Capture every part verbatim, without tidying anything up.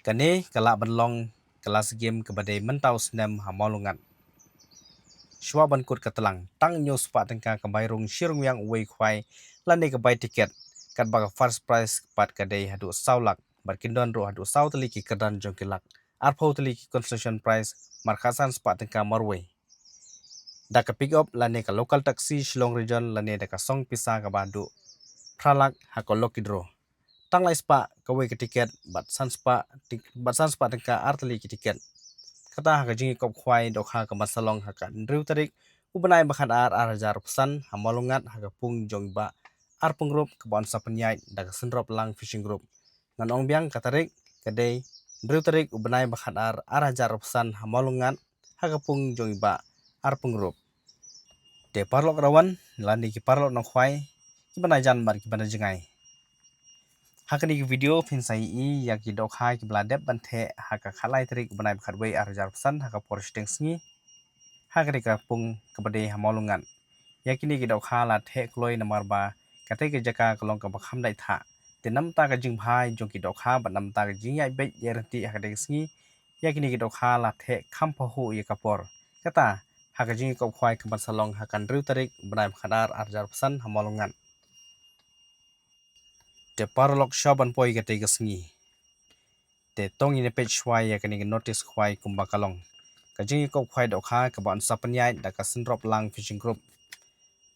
Kane ka lah ban long ka last game kaba dei mynta u snem ha Mawlyngngat. Shuwa ban kut ka tlang, tang hynñiew spah tyngka ka bai rung shi rung wiang uwei u khwai lane ka bai tiket, katba ka first prize pat ka dei haduh saw lak, bad kin don ruh haduh saw tylli ki kyrdan jong ki lak, arphew tylli ki consolation prize, markhatsan spah tyngka marwei. Da ka pick up lane ka local taxi Shillong Region lane da ka song pisa kaba haduh phra lak ha ka lucky draw. Tang lai spah kawei ka tiket bad san spah tyng-, bad san spah tyngka ar tylli ki tiket. Kata ha ka jingïakop khwai dohkha ka ban sa long ha ka hynriew tarik u bnai ba khatar ar hajar arphew san ha Mawlyngngat ha ka pung jong i Bah Arpyngrope kaba yn sa pynïaid da ka Synroplang Fishing Group. Ngan ong biang ka tarik ka dei hynriew tarik u bnai ba khatar ar hajar arphew san ha Mawlyngngat ha ka pung jong i Bah Arpyngrope. Te paralok rawan lane ki paralok nongkhwai kiba na jan bad kiba na jngai, ha kane ka video phin sa ïohi ïa ki dohkha kiba la dep ban theh ha ka khatlai tarik u bnai ba khatwei ar hajar arphew san ha ka por shiteng sngi ha kane ka pung kaba dei ha Mawlyngngat. Ïa kine ki dohkha la theh kloi namar ba kata ka jaka ka long kaba kham dei thah. Te namta ka jingbha jong ki dohkha bad namta ka jingïaid beit ïaid ryntih ha kata ka sngi, ïa kine ki dohkha la theh kham pahuh ïa ka por. Kata ha ka jingïakop khwai ka ban sa long ha ka hynriew tarik u bnai ba khatar ar hajar arphew san ha Mawlyngngat. Te paralok shuwa ban poi kata ka sngi, te to ngin ïa peit shuwa ïa kane ka notice khwai kumba ka long. Ka jingïakop khwai dohkha kaba yn sa pynïaid da ka Synroplang Fishing Group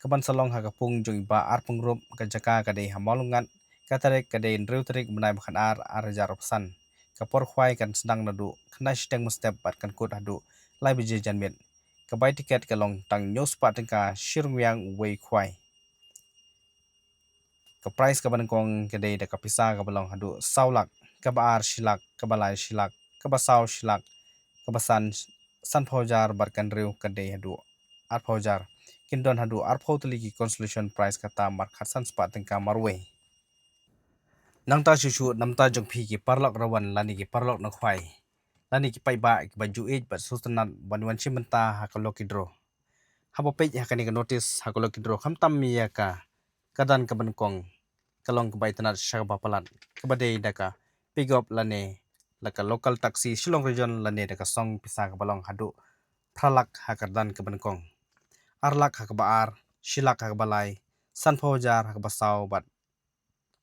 ka ban sa long ha ka pung jong i Bah Arpyngrope, ka jaka ka dei ha Mawlyngngat, ka tarik ka dei hynriew tarik u bnai ba khatar ar hajar arphew san. Ka por khwai kan sdang naduh khyndai shiteng mynstep bad kan kut haduh lai baje janmiet. Ka bai tiket ka long tang hynñiew spah tyngka shi rung wiang uwei u khwai. Ka prize kaba nyngkong ka dei da ka pisa kaba long haduh saw lak, kaba ar shi lak, kaba lai shi lak, kaba saw shi lak, kaba san sanphew hajar bad ka hynriew ka dei haduh arphew hajar. Kin don haduh arphew tylli ki consolation prize kata markhatsan spah tyngka marwei. Nangta shuh shuh namta jong phi ki paralok rawan lane ki paralok nongkhwai lane ki paidbah kiba ju ïeit bad sngewtynnat ban wan shim bynta ha ka lucky draw, haba peit ha kane ka notice ha ka lucky draw khamtam ïa ka kyrdan kaba nyngkong ka long kaba itynnat sha kaba palat, kaba dei da ka pick up lane la ka local taxi Shillong Region lane da ka song pisa kaba long haduh phra lak ha ka kyrdan kaba nyngkong, ar lak ha kaba ar, shi lak ha kaba lai, sanphew hajar ha kaba saw bad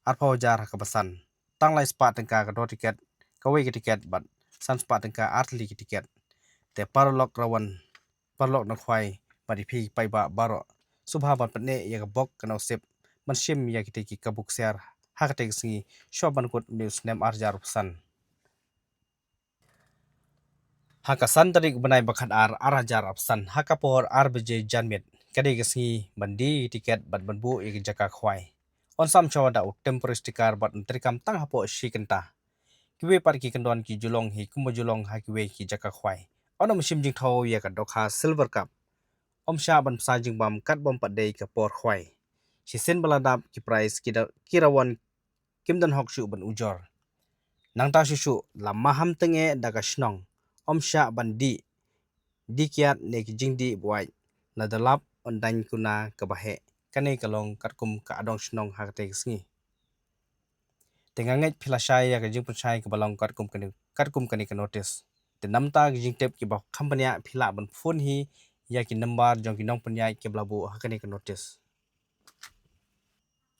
arphew hajar ha kaba san. Tang lai spah tyngka ka dor tiket kawei ka tiket bad san spah tyngka ar tylli ki tiket. Te paralok rawan, paralok nongkhwai bad ïa phi ki paidbah baroh, sngewbha ban pynneh ïa ka bok ka nusip ban shim ïa kita ki kabu ksiar ha kata ka sngi shuwa ban kut une u snem ar hajar arphew san. Ha ka san tarik u bnai ba khatar ar hajar arphew san ha ka por ar baje janmiet ka dei ka sngi ban die tiket bad ban buh ïa ka jaka khwai. Yn sam shuwa da u temporary sticker bad yn treikam tang hapoh shi kynta. Kiwei pat ki kyndon ki ju long hi kumba ju long ha kiwei ki jaka khwai. Yn ym shim jingthaw ïa ka dohkha Silver Cup. Ym shah ban bsa jingbam katba ym pat dei ka por khwai. Shisien ba la dap ki prize ki da, ki rawan kim don hok shuh ban ujor. Nangta shuh shuh la maham tyngeh da ka shnong. Ym shah ban dih, dih kiad ne ki jingdih buaid. Lada lap yn daiñ kuna kaba heh. Kane ka long katkum ka adong shnong ha kata ka sngi. Te nga ngeit phi la shai ïa ka jingpynshai kaba long katkum kane, katkum kane ka notice. Te namta ka jingtip kiba kham bniah phi lah ban phone hi ïa ki number jong ki nongpynïaid kiba la buh ha kane ka notice.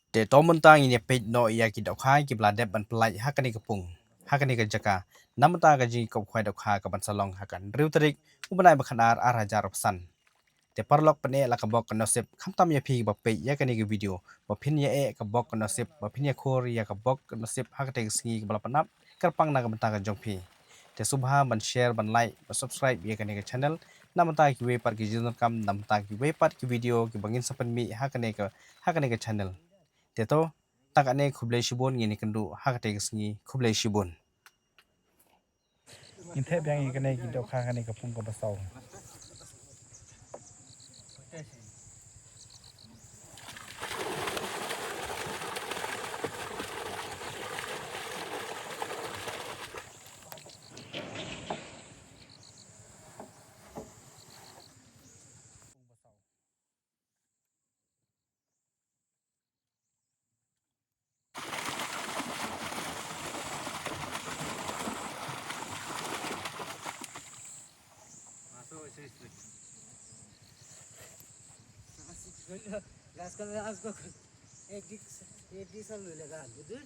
Te to mynta ngin ïa peit noh ïa ki dohkha kiba la dep ban pyllait ha kane ka pung, ha kane ka jaka. Namta ka jingkop khwai dohkha ka ban sa long ha ka hynriew tarik u bnai ba khatar ar hajar arphew san. Te paralok pynneh la ka bok ka nusip khamtam ïa phi ba peit ïa kane ka video ba phin ïa eh ka bok ka nusip ba phin ïa khur ïa ka bok ka nusip ha kata ka sngi kaba la pynap kyrpang na ka bynta ka jong phi. Te sngewbha ban share, ban like, ban subscribe ïa kane ka channel. Namta kiwei pat ki jingdonkam, namta kiwei pat ki video kiba ngin sa pynmih ha kane ka, ha kane ka channel. Te to, tang katne, khublei shibun, ngin ïakynduh ha kata ka sngi, khublei shibun. Ngin thep biang ïa kane ki dohkha kane ka pung kaba saw. Gas ka gas ko. Ek dik ek dik sal milega. Betul?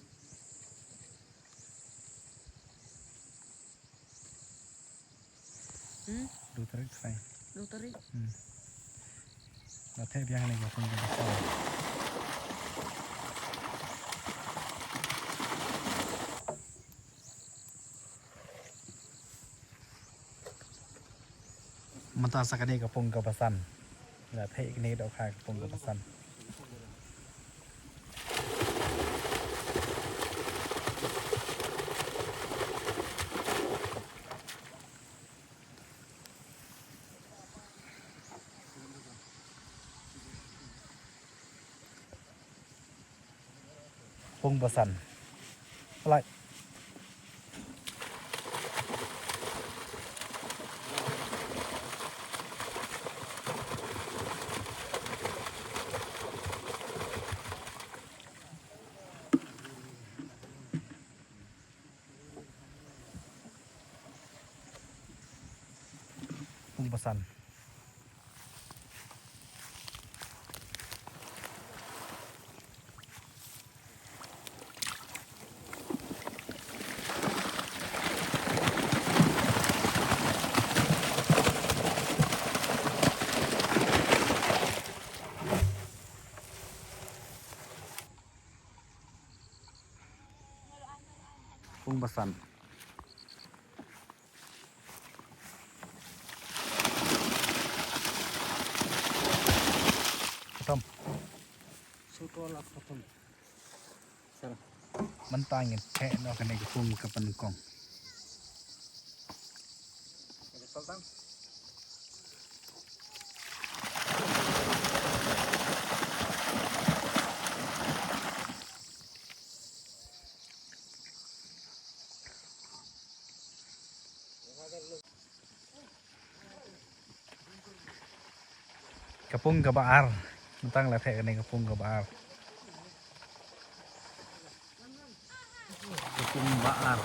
Hmm? Dua tarik sai. Dua tarik. Hmm. Dah thep yang ni ko pun kita. Mynta sa kane ka pung kaba san. La theh kane ka dohkha ka pung kaba san. Pung ba san. Palai. Pung ba san. Pung ba san. Khatam. Suto la khatam. Sir. Mynta ngin theh noh kane ka pung kaba nyngkong. Ka pung kaba ar. Mynta la theh kane ka pung kaba ar. Ka pung ba ar.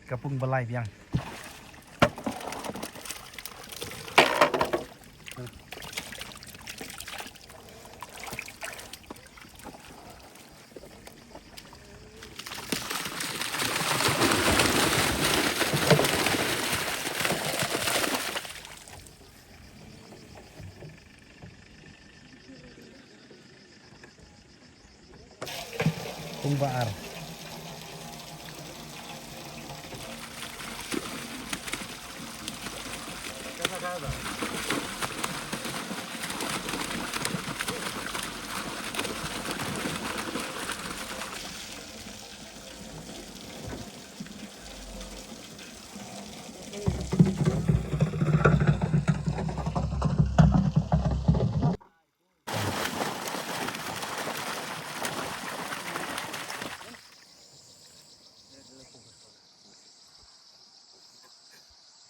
Ka pung ba lai biang. Pung ba ar.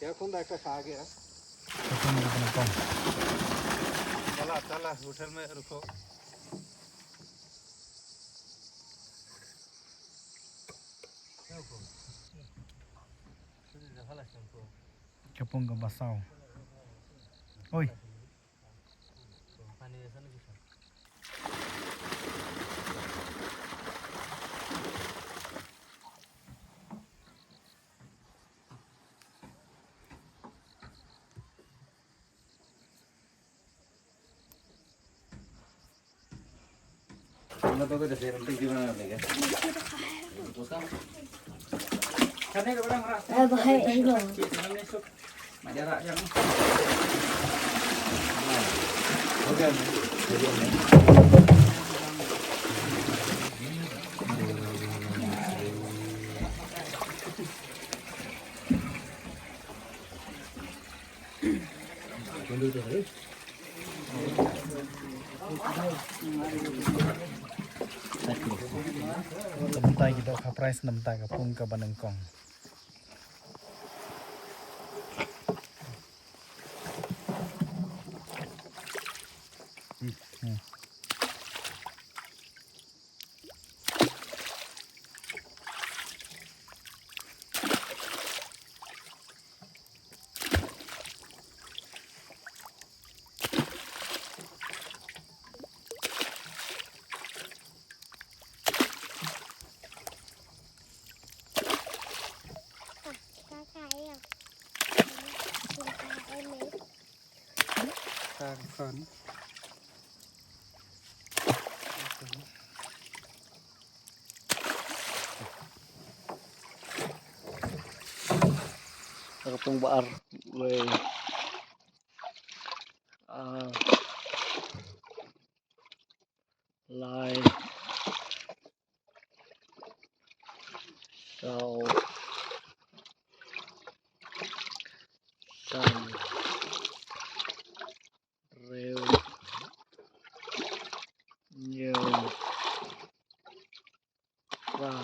क्या कौन डायरेक्टर खा गया? चला, चला, होटल में रुको। Ka pung kaba saw. Oi. Te mynta ki dohkha prize namar ka pung kaba nyngkong. Hmm. Kan. Ka pung ba ar. Wei. Ah. Lai. Saw. San. Hynriew. Hynñiew. Phra.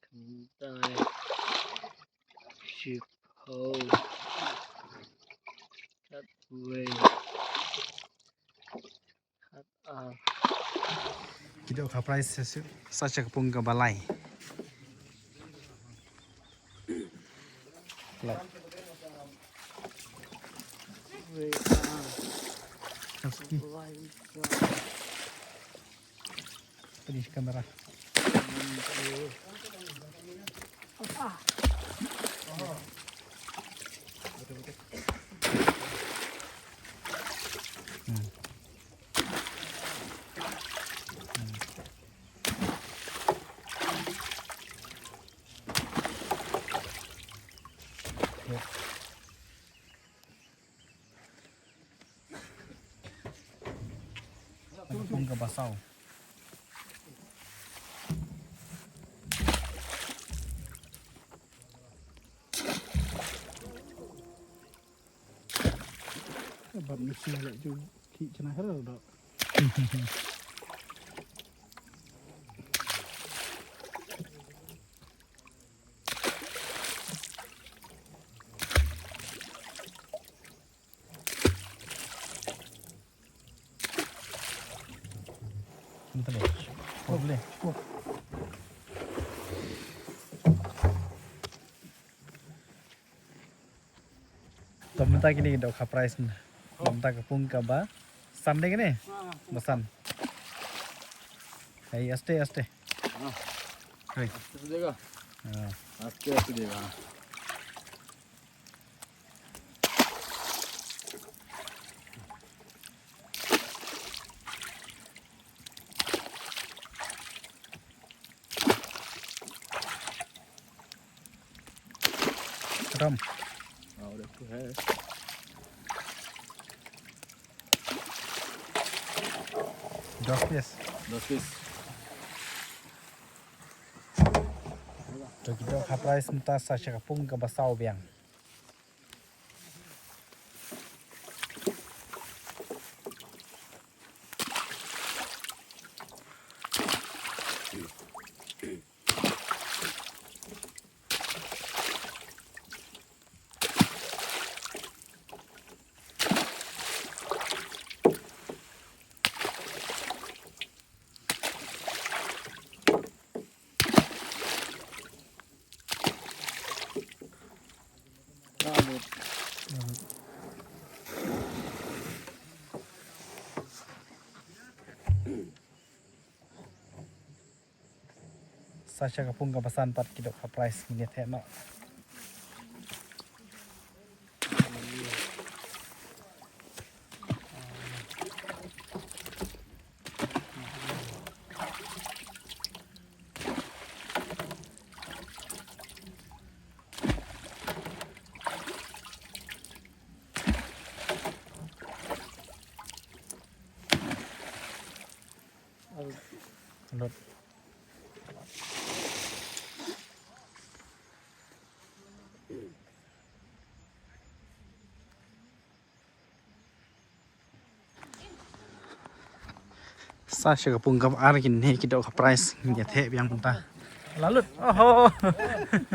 Khyndai. Shiphew. Khatwei. Khatar. Ki doh ka prize sa, sa sha ka pung kaba lai. Lai. Padish kamera. Hmm. Ka pung kaba saw. Bad machine la ju ki chana hera da. Ntale. Poble. To mynta kine ki doh ka prize na. Mynta ka pung kaba san de kine. Ba san. Hey, aste aste. Hey. Aste aste dega. Ah. Aste aste dega. Khatam. Ah, udah tu hai. Dos piece. Dos piece. To ki doh ka prize mynta sa sha ka pung kaba saw biang. Sa sha ka pung kaba san pat ki doh ka prize ngin ïa theh noh. Lot. Sa sha ka pung kaba ar kine ki doh ka prize ngin ïa theh biang mynta. La lut. Oho.